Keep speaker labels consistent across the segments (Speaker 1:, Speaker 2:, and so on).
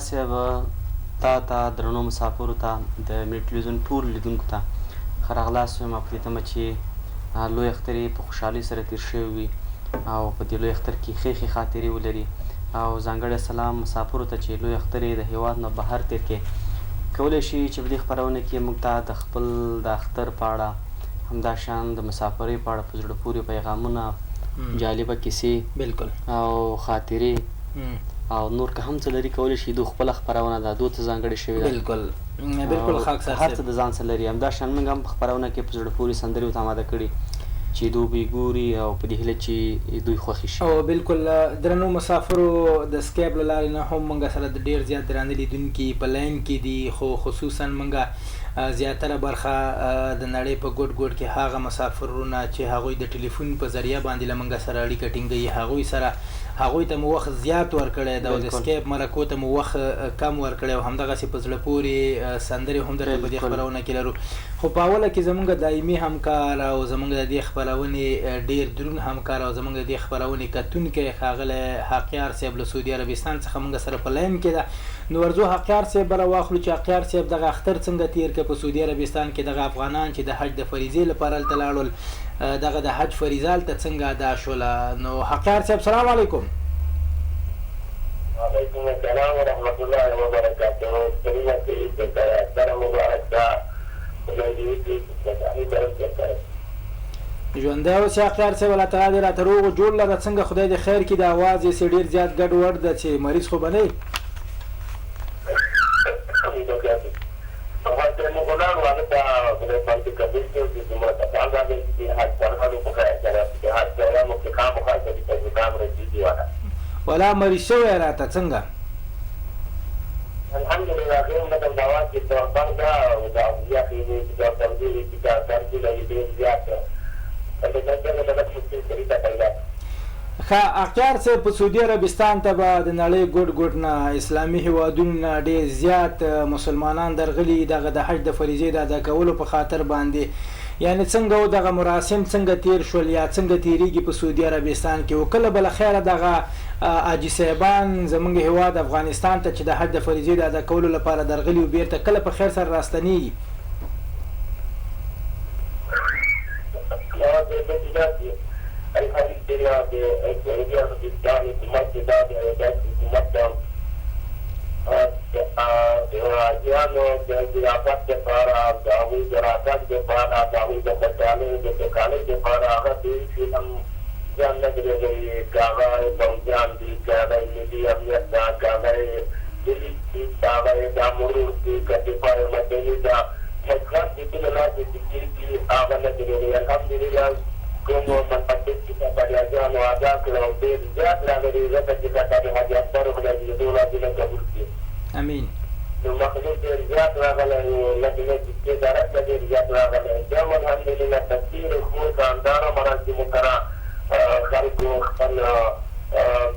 Speaker 1: صاحب، تا ته، درنو مسافرو ته، د ملي ټلویزیون ټولو لیدونکو ته ښه راغلاست وایم او په دې تمه چې لوی اختر یې په خوشحالۍ سره تېر شوی وي او په دې لوی اختر کې ښې ښې خاطرې ولري او ځانګړی سلام مسافرو ته چې لوی اختر یې د هېواد نه بهر تېر کړي. کولی شي چې په دې خپرونه کې موږ ته د خپل د اختر په اړه، همداشان د مسافرۍ په اړه په زړه پورې پیغامونه، جالبه کیسې او خاطرې او نور که هم څه لري کولی شي. دوی خپله خپرونه ده، دوی ته ځانګړې شوې ده.
Speaker 2: بالکل بالکل خاکسار
Speaker 1: هر څه د ځان سره لري. همداشان موږ هم په خپرونه کې په زړه پورې سندرې ورته اماده کړي چې دوی به یې ګوري او په دې هیله چې دوی خوښي شي.
Speaker 2: او بالکل، درنو مسافرو، د سکایپ له لارې نه هم موږ سره د ډیر زیات درانه لیدونکي په لاین کې دي، خو خصوصا موږ زیاتره برخه د نړۍ په ګوټ ګوټ کې هغه مسافرونه چې هغوی د ټلیفون په ذریعه باندې له موږ سره اړیکه ټینګوي، هغوی سره هغوی ته مو وخت زیات ورکړی ده او د سکایپ مرکو ته مو وخت کم ورکړی او همدغسې په زړه پورې سندرې هم درته په دې خپرونه کې لرو. خو په اوله کې زمونږ دایمي همکار او زمونږ د دې خپرونې ډیر درون همکار او زمونږ د دې خپرونې کتونکی ښاغلی حقیار صاحب له سعودي عربستان څخه مونږ سره په لاین کې ده. نو ورځو حقیار صاحب به راواخلو چې حقیار صاحب دغه اختر څنګه تیر کړ په سعودي عربستان کې، دغه افغانان چې د حج د فریضې لپاره هلته لاړل، دغه د حج فریضه هلته څنګه ادا شوله. نو حقیار صاحب، سلام علیکم.
Speaker 3: وعلیکم السلام ورحمت الله وبرکاته. کریمه اختر مبارک ده، خدای دې وکړي چې خوشحالي سره تېر کړي.
Speaker 2: ژوندی اوسې حقیار صاحب، الله تعالی دې راته روغ جوړ لره. څنګه خدای دې خیر کړي، د اواز یې څه ډېر زیات ګډ وډ ده، چې مریض خو به نه یې؟ ولا مریض شوی راته څنګه؟
Speaker 3: الحمدلله، خیر مدم دعوات کې فرق ده او دا یخې دا کمزوري چې دا درد لري ډېر زیات پیدا.
Speaker 2: ښه اختیار صاحب، په سعودي عربستان ته به د نړۍ ګوټ ګوټ نه، اسلامي هیوادونو نه ډېر زیات مسلمانان درغلي دغه د حج د فریضې د ادا کولو په خاطر باندې، یعنی څنګه و دغه مراسم څنګه تیر شول یا څنګه تیریږي په سعودي عربستان کې، او کله به له خیره دغه حاجي صاحبان زمونږ هیواد افغانستان ته چې د حج د فریضې د ادا کولو لپاره درغلي او بیرته کله په خیر سره راستنیږي؟
Speaker 3: الحمدلله، د سعودي عربستان حکومت چې دا د داسې حکومت ده د حاجیانو د ضیافت دپاره، د هغوی د راتګ دپاره، د هغوی د خوشحالۍ د سوکالۍ دپاره هغه د هېڅ هم ځان نه درېږوي، که هغه پوځیان دي، که هغه ملي امنیت ده، که هغه پولیس دي، که هغه دا مرور دي، که دفاع مدني ده، مطلب د کومې لاسې چې کېږي هغه نه درېږوي. الحمدلله، کوم مناسک چې قطریاجانو ادا کړل او ډېر زیات راغلي، ځکه چې قطر حج اکبر، خدای دې ټول حجونه قبول کړي.
Speaker 2: امین.
Speaker 3: نو مخلوق ډېر زیات راغلی و، لکه نه چې درک ته ډېر زیات راغلی. بیا هم الحمدلله په ډېرو ښو شاندارو مراسمو سره خلکو خپل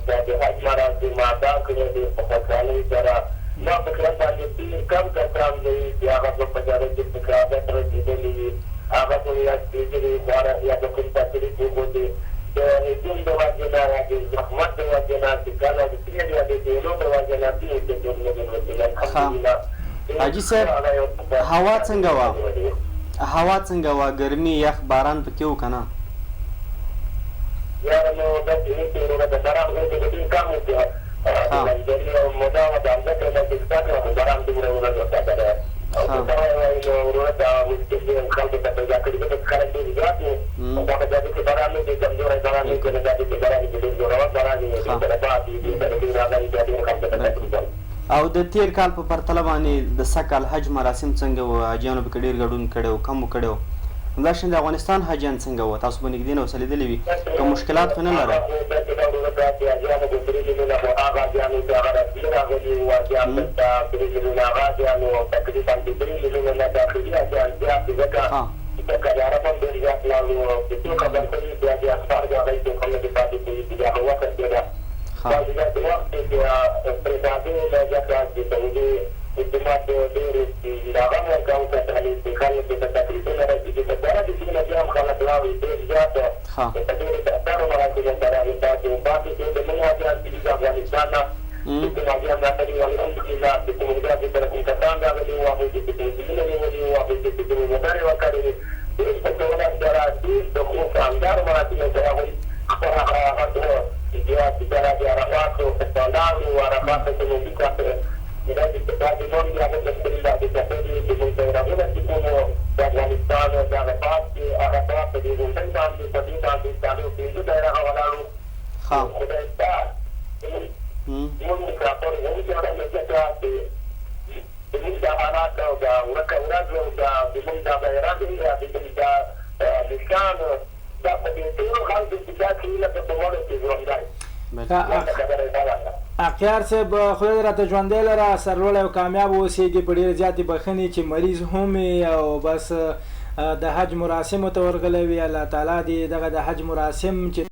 Speaker 3: د حج مراسم ادا کړل ډېر په خوشحالۍ سره. ما په خیال باندې ډېر کم کسان دي چې هغه به په دغه کې په شهادت رسېدلي وي، هغه به یا ستړي خواره یا به کوم تکلیف وخوتي د هجوم د وجې نه یا د زحمت د وجې نه چې کله د تېر یا د تېلو د وجې نه ډېر څه څوک نه دي رسېدلي. الحمدلله.
Speaker 1: حاجي صاحب، هوا څنګه وه؟ هوا څنګه وه؟ ګرمي، یخ، باران پکې و که نه؟
Speaker 3: یاره نو داسې نه چې وروره، د باران خو ډېر کم و چې د منظرې او موده وه، د همدغه نه چې زده کړه، خو باران دومره ونه وساتلی او که ته وایي نو وروره دا مشکل دی خلکو ته پیدا کړي، ځکه چې خلک ډېر زیات وو. دا په داسې چې باران نه دی، کمزوری باران نه دی، نه داسې چې باران چې ډېر زورور باران وي، ډېر سره باد وي، ډېر سره ډېر راغلي، دا ډېر خلکو ته تکلیف دی.
Speaker 1: او د تېر کال په پرتله باندې د سږ کال حج مراسم څنګه وو؟ حاجیانو پکې ډېر ګډون کړی و، کم کړی و؟ همداشان د افغانستان حاجیان څنګه وو؟ تاسو به نږدې نه ورسره لیدلي وي، که مشکلات خو نه لرل؟
Speaker 3: داسې ده وروره چې حاجیانو به 3 میلیونه، خو هغه حاجیانو چې هغه رسمي راغلي وو، حاجیان دلته 3 میلیونه هغه حاجیانو او تقریبا د 3 میلیونه نه داخلي حاجیان زیات دي، ځکه چې عرب هم ډېر زیات لاړو او چې څو خبر کوي چې حاجي اخبار د هغوی څوک هم نه دي پاتې شوي چې د هغه وخت کې ده. داسې داسې وخت دی چې پرېښادو له ځکه د سعودي حکومت ډېر دغه هم ورکاوه کسانې چې خلکو ته تکلیفونه رسېږي، په سره د دې نه بیا هم خلک لاړو ډېر زیات په ډېرو اسانو مراسمو سره. پاتې شو د موږ حاجیان چې دي د افغانستان نه چې کوم حاجیان راغلي وو، الحمدلله چې کوم حجاجو سره کوم کسان راغلي وو، هغوی چې کوم ځایونه نیولي وو، هغوی چې کومې موټرې ورکړې وې، ډېر په سهولت سره، ډېر د ښو شاندارو مراسمو سره هغوی خپل هغه د عرفات ته لاړو. عرفات ته مو وکتل. چې کوم د افغانستان دغه باب چې هغه باب په دې غونډۍ باندې په دې باندې څلور پنځه بیرغه ولاړ وو.
Speaker 1: ښه.
Speaker 3: خدای شته موږ مسافر وژړل، ځکه چې زموږ دا حالات او دا ورکه ورځ او دا زموږ دا بیرغ یا زموږ دا نشان دا په دې ټولو خلکو کې داسې وي لکه په مړو کې ژوندی. لنډه خبره یې دا ده.
Speaker 2: اقیار صاحب خدای دې راته ژوندی لره، سرلوړی او کامیاب اوسېږې. په ډېرې زیاتې بښنې چې مریض هم یې او بس د حج مراسمو ته ورغلی وې، الله تعالی دې دغه د حج مراسم چې.